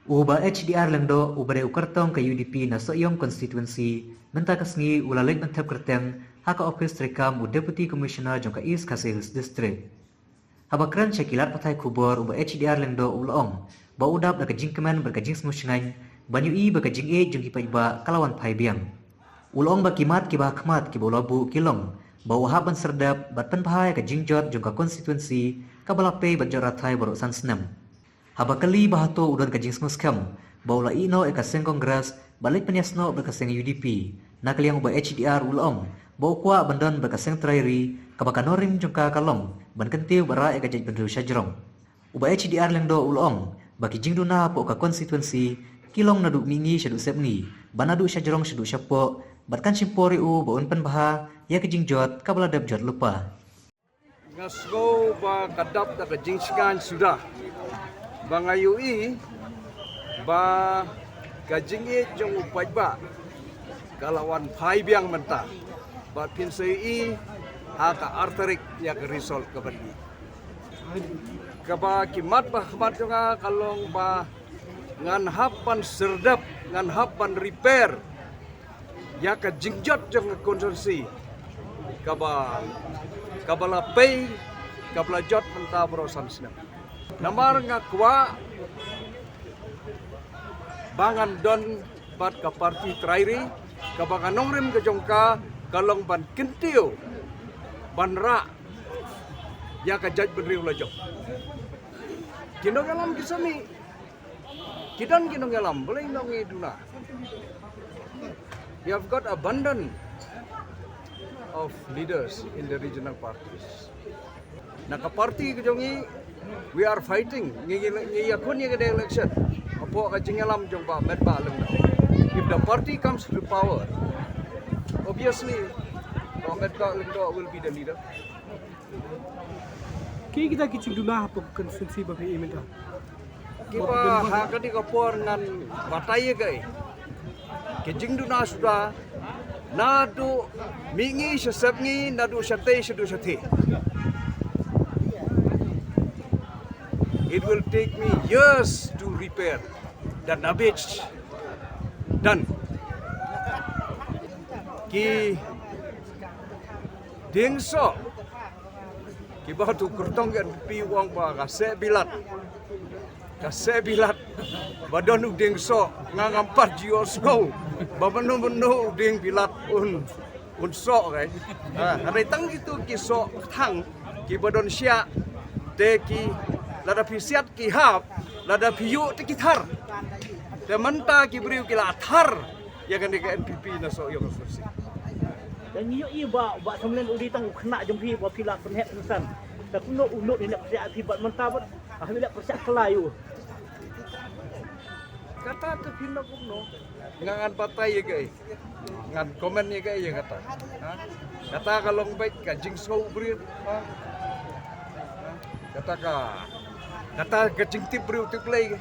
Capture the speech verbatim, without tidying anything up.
U Bah H D R Lyngdoh, uba dei u kyrtong ka U D P na Sohiong Constituency, mynta ka sngi u la leit ban thep kyrteng ha ka ophis treikam u Deputy Commissioner jong ka East Khasi Hills District. Haba kren sha ki lad pathai khubor, u Bah H D R Lyngdoh u la ong ba u dap da ka jingkmen bad ka jingsngewsynei ban ïohi ba ka jingïeit jong ki paidbah ka la wan phai biang. U la ong ba ki mat kiba ha khmat kiba u la buh ki long ba u hap ban serdep bad pynbha ïa ka jingjot jong ka constituency kaba la pei bad jot rathai baroh san snem. Haba kylli ba hato u don ka jingsngewskhem ba u la ïeh noh ïa ka seng Congress bad leit pynïasnoh bad ka seng U D P, na ka liang u Bah H D R u la ong ba u kwah ban don bad ka seng trai ri kaba ka nongrim jong ka ka long ban kyntiew bad rah ïa ka jaitbynriew shajrong. U Bah H D R Lyngdoh u la ong ba ki jingduna hapoh ka constituency ki long naduh mihngi shaduh sepngi, ba naduh shajrong shaduh shapoh, bad kan shim por ïa u ba un pynbha ïa ka jingjot kaba la dep jot lypa. Nga sngew ba ka dap da ka jingsngewsynei suda ba nga ïohi ba ka jingïeit jong u paidbah ka la wan phai biang mynta. Bad phin sa ïohi ha ka ar tarik ïa ka result kaba dei. Kaba ki mat ba khmat jong nga ka long ba ngan hap ban serdep, ngan hap ban repair ïa ka jingjot jong ka constituency kaba, kaba la pei, kaba la jot mynta baroh san snem. Namar nga kwah ba ngan don bad ka parti trai ri, kaba ka nongrim ka jong ka ka long ban kyntiew, ban rah ïa ka jaitbynriew la jong. Ki nongïalam ki sa mih, ki don ki nongïalam, balei nongïaduna? We have got abundant of leaders in the regional parties. Na ka parti ka jong ngi, we are fighting. Ngi, ngi, ngi ïakhun ïa ka election hapoh ka jingïalam jong Bah Metbah Lyngdoh. If the party comes to power, obviously Bah Metbah Lyngdoh will be the leader. Ki kita ki jingduna hapoh constituency ba phi i mynta. Kiba ha kane ka por ngan batai ïa kaei. Ki jingduna suda naduh mihngi sha sepngi, naduh shatei shaduh shatei. It will take me years to repair the damage done. Ki dieng soh kiba tu kyrtong ka N P P u ong ba ka seh bilat. Ka seh bilat ba don u dieng soh, nga ngam pat ju ïohsngew ba mano mano u dieng bilat un, un soh kai. Ha, hynrei tang kitu ki soh thang kiba don shiah te ki, lada phi siat ki hap, lada phi ïuh te ki thar. Te mynta ki briew ki la thar ïa kane ka N P P na Sohiong constituency. Te ngi ïohi ba, ba Bah Samlen u dei tang u khynnah jong phi ba phi la pynheh pynsan. Te kumno u nud hi leh pyrshah phi bad mynta bad, ah, hi leh pyrshah kylla ïa u. Kata te phi na kumno? Nga ngan batai ïa kaei? Ngan comment ïa kaei ïa kata? Ha? Kata ka long beit ka jingsngew briew. Ha? Ha? Kata ka, kata ka jingtip briew tip lei.